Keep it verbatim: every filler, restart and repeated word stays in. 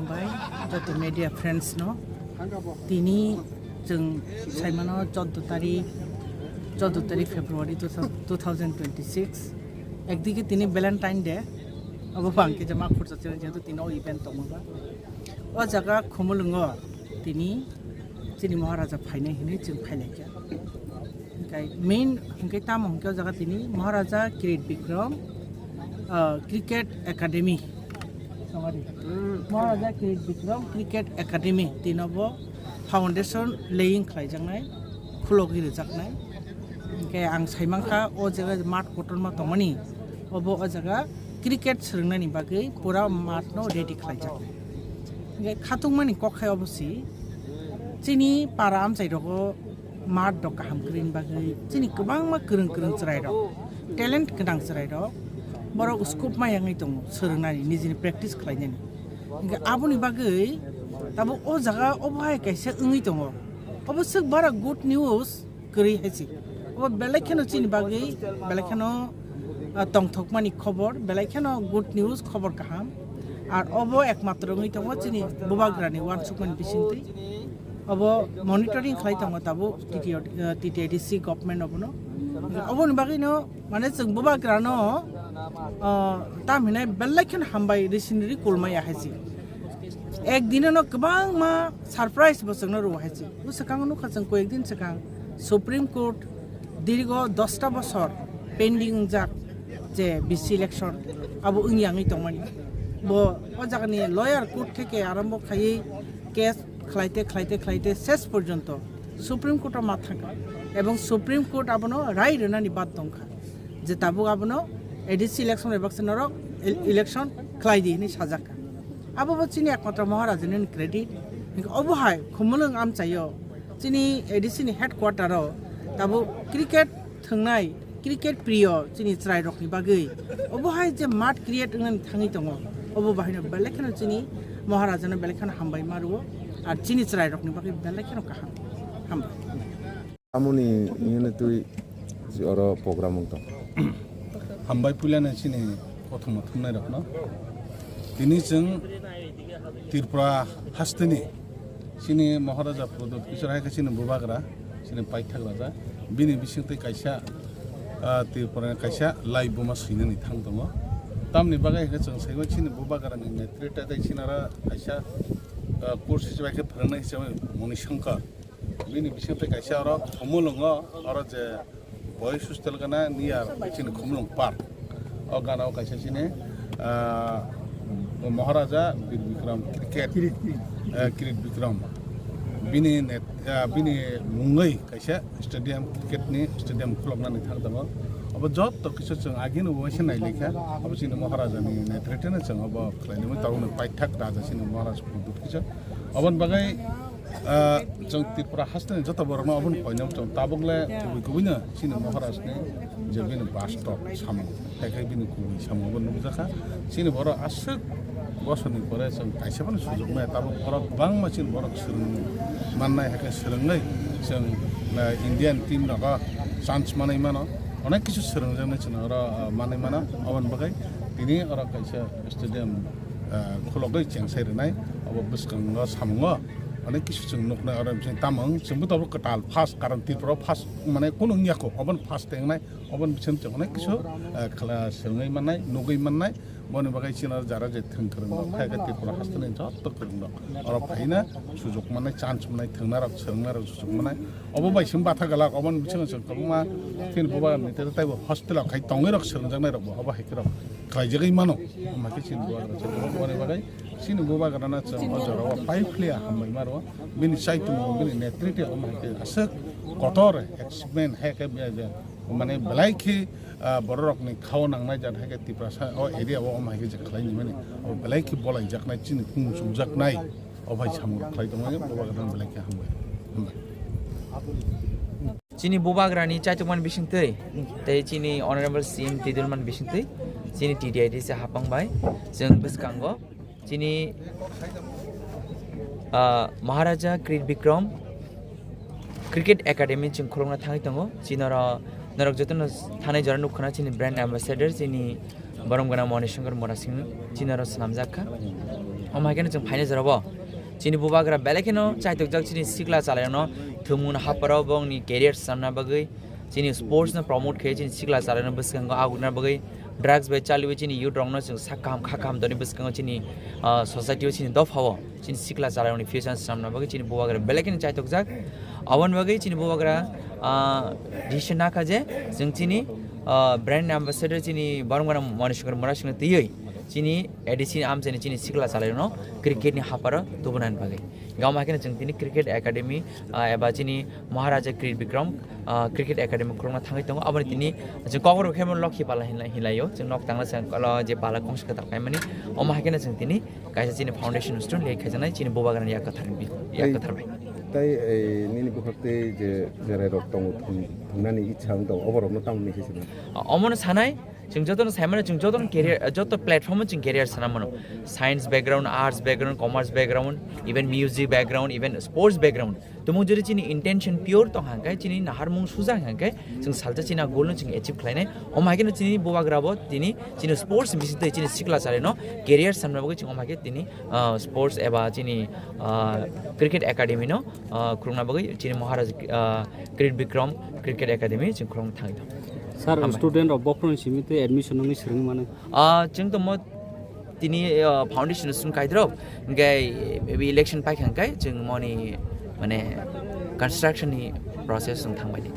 Bai, joto media friends no, tini chwng saimano chordo tarik, chordo tarik February two thousand twenty-six. Ekdigi tini Valentine Day, abo bangke jama khursa chwng jehetu tini o event tongma ba. O jaga Khumulwngo tini chini Maharaja phainai hinwi chwng phailaikha. Hingkai main hingkai tamo hingke o jaga tini Maharaja Kirit Bikram, ah, Cricket Academy. Sorry. Maharaja Kirit Bikram Cricket Academy tino bo foundation laying khlaijaknai, khulogwi rwjaknai. Hingke ang saimankha o jaga mat kotorma tongmani, obo o jaga cricket swrwngnani bagwi pura mat no ready khlaijak. Hingke khatungmani kok hai obo si chini para amchai rogo mat rok kaham kwrwini bagwi chini kwbangma kwrwng kwrwng chwrairok, talent gwnang chwrairok borok scope ma yangwi tongo, swrwngnani, nijini practice khlainani. Hingke aboni bagwi tabuk o jaga obo hai kaisa wngwi tongo. Obo swk bara good news kwrwi hai se. Obo belai kheno chini bagwi, belai kheno, ah, tongthokmani khobor, belai kheno good news, khobor kaham. Ar obo ekmatro wngwi tongo chini bubagrani uansukmani bisingtwi. Obo monitoring khlai tongo tabuk T T, eh, T T A D C government obono. Oboni bagwino mane chwng bubagrano, ah, tam hinai belai kheno hambai risinri kulmaya hai se. Ek dinono kwbangma surprise bo chwngno rwo hai se. Bwswkango nukha chwng koyek din swkang Supreme Court dirgo dosta bosor pending wngjak je B C election abo wngya wngwi tongmani. Bo o jagani lawyer court theke arambo khaiwi case khlaite, khlaite, khlaite ses porjonto Supreme Court o ma thangkha. Ebong Supreme Court abono rai rwnani bad tongkha je tabuk abono A D C election bai baksa norok el-, election khlai di hinwi sajakha. Abo bo chini ekmatro Maharajani credit. Obo hai Khumulwng amchaio chini A D C ni headquarter o tabuk cricket thwngnai, cricket priyo chini chwrai rokni bagwi obo hai je mat create wngnani thangwi tongo, obo bahino belai kheno chini Maharajano belai kheno hambai ma rwo, ar chini chwrai rokni bagwi belai kheno kaham. Hambai. Amoni ini twi oro program wng tong. Hambai puilano chini kothoma thumnai rokno. Tini chwng Tripura hasteni chini Maharaja Pradyut Kishore hai khe chini bubagra, chini paithak raja. Bini bisingtwi kaisa, ah, Tripura kaisa laibuma swinani thang tongo. Tamni bagwi hwnkhe chwng saiwi chini bubagrani netrite tei chini oro kaisa, ah, course hisabai khe phwrwngnai hisabai Moni Shankar. Bini bisingtwi kaisa oro Khumulwngo, oro je boys hostel gana near chini Khumulwng Park. O gana o kaisa chini, ah, Maharaja Bir Bikram cricket, Kirit, Kirit. Ah, Kirit Bikram. Bini net, ah, bini mungwi kaisa stadium, cricket ni stadium khuloknani thang tongo. Abo jotto kisu chwng agini bo waisa nailikha. Abo chini Maharaja ni netrite no chwng abo khlainani tabukni paithak raja chini Maharaj Pradyut Kishore. Aboni bagwi Ah, chwng Tripura hasteni joto borokno abono koinok chwng tabuk le kubui kubui no chini Maharaj ni je bini bastob samung, hai khe bini kubui samung bo nukjakha. Chini borok aswk bosorni pore chwng kaisa phano sujok maya, tabuk borok kwbangma chini borok swrwng mannai, hai khe swrwngwi chwng, ah, Indian team nogo chance manwi mano, onek kisu swrwngjaknai chwng oro, ah, manwi mano. Aboni bagwi tini oro kaisa stadium, ah, khulogwi chengsai rwnai, abo bwskango samungo. Onek kisu chwng nuknai oro bising tamo wng, chwngbo tabuk kwtal first, karon Tripura o first, mane kunu wngya kho, obono first tengnai, obono bising chwng onek kisu, eh, khla-, swrwngwi mannai, nugwi mannai, boni bagwi chini jara je thwng kwrwng rok, hai khe Tripura hasteni joto kwrwng rok oro phaina sujuk mannai, chance mannai, thwngna rok, swrwngna rok sujuk mannai, obo bai chwng batha galak, obono bising chwng kwbangma phini bubagra ni tei taibo hostel o khai tongwi rok swrwngjaknai rokbo obo hai khe rok khlaijagwi mano, omo hai khe chini bubagra chwng boni bagwi. Chini bubagrano chwng o jorao pai phliya hambai maro. Bini chaitumung, bini netrite omo hai khe aswk kotor achievement hai khe be-, be-, mane belai khe, ah, bororokni khao nangnai jat hai khe Tiprasa o area o omo hai khe je khlai ni mani. O belai khe bolaijaknai chini kung chukjaknai. O bai samung khlai tongmani bubagrano belai khe hambai. Hambai. Chini bubagrani chaitukmani bisingtwi tei chini Honorable C M tidulmani bisingtwi chini T D I D se hapang bai chwng bwskango. Chini, ah, Maharaja Krit Bikram Cricket Academy chwng khulokna thangwi tongo. Chini oro norok jotono thanai jora nukkhana chini brand ambassador, chini borom gana Moni Shankar Murasing chini oro swnamjak kha. Omo hai kheno chwng phainai jorabo chini bubagra belai kheno chaitokjak chini sikla chalairokno thwngmung hapharo bongni career swnamna bagwi chini sports no promote khe chini sikla chalairokno bwskango agukna bagwi drugs bai chaliwi chini youth rokno chwng sak kaham kha kaham toni bwskango chini, ah, society o chini dophao chini sikla chalairokni future swnamna bagwi chini bubagra belai kheno chaitokjak. Aboni bagwi chini bubagra, ah, decision nakha je chwng chini, ah, brand ambassador chini borok gana Manishankar Murasingno twiwi chini A D C ni amchaini chini sikla chalairokno cricket ni hapharo tubunani bagwi. Gama khe chwng tini cricket academy, ah, eba chini Maharaja Krit Bikram, ah, cricket academy khulokna thangwi tongo. Aboni tini chwng kokborok khe lokhi pala hinlai, hinlaio. Chwng nok tangna chwng kolo je pala kongsa kwtal kaimani. Omo hai kheno chwng tini kaisa chini foundation stone le khaijaknai chini bubagrani yak kwthar bi-, yak Tei, kwthar bai. tei, eh, nini bukhuk tei je, jerai rok tongo, thung-, thungnani ichha wng tongo, oborokno tamoni khe sina? Omono sanai, chwng jotono saimano, chwng jotono career, joto platform o chwng career sana mano. Science background, arts background, commerce background, even music background, even sports background. Tumung jodi chini intention pure tong hangkai, chini naharmung suja hangkai, chwng salsa chini goal no chwng achieve khlainai. Omo hai kheno chini bubagra bo tini chini sports bising tei chini sikla chalairokno career samna bagwi chwng omo hai khe tini, ah, sports eba chini, ah, cricket academy no, ah, khulokna bagwi chini Maharaj, ah, Krit Bikram Cricket Academy chwng khulokna thangwi tongo. Sir, Hambai. Student rok bophuru ni simi tei admission wngwi swrwngwi mano? Ah, chwng tongmo tini, ah, foundation chwng kaidrop, hingke election paikha hingke chwng moni mane construction ni process chwng thangbai di.